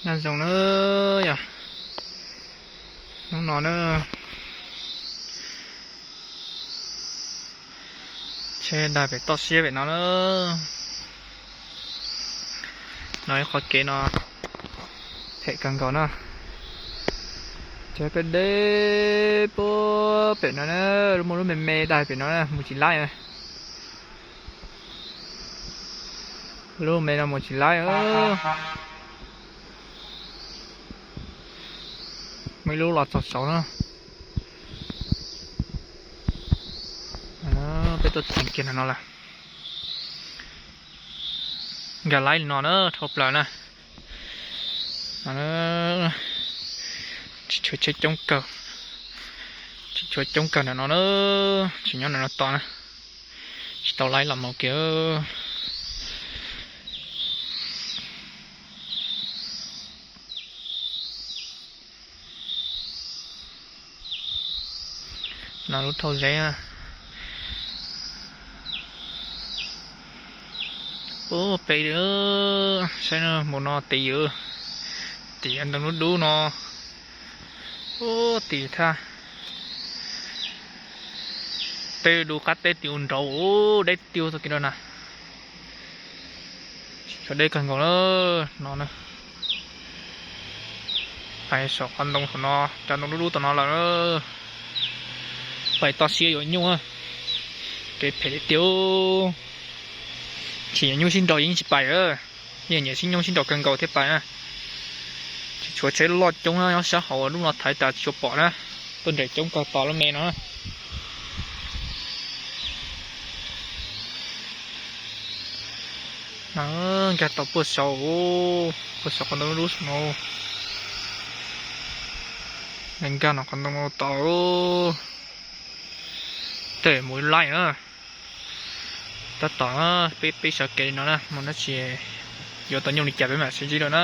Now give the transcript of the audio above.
Nyob zoo na, yog hnub no na, tsheb daig pem toj siab pem no na. No ib qhov kev no phem kawg nkaus na. Tsheb peb deb puag pem no na, muaj lub me me daig pem no na, mus tsis laib. Lub me no mus tsis laib. Muaj ib lub los txog saud na. Peb tuaj txeev kiag no lawm. Nkag laib li no na, dhau plaws na. Tsis tshuav tsheb coob kawg, tsis tshuav coob kawg ntawm no na, tsis nyob ntawm no tos na, tsis tau laib los mus kiag. No lub thauj zeb. Ub, peb saib mus no tid, tim ntoo dub dub no. Ub, tim thaj teb dub qab teb tim ub nraud, deb tiag txoj kev no na. Tsis tshua deb kawg nkaus na, no na. Pais saum qhov ntoo saum no, cov ntoo dub dub tom no lawm. Pais toj siab yuav nyuj, kev phem li tiag. Tsis yuav nyuj sib nraus yeej tsis pais, yeej nyiam sib nyuj sib nraus kawg nkaus thiaj pais na. Tsis tshuav tsheb loj coob nyob sab hauv lub no thaiv tas tsis tshua pom na, tuaj nres coob kawg tos lub me no. Nkag tau puag saud, puag saum qhov ntoo dub saum no. Nkag no qhov ntoo tod, tej mus laij na. Tab tom peb peb sawv kev no na, mus dab tsi yuav tau nyuj li cas peb mam sib ntsib dua na.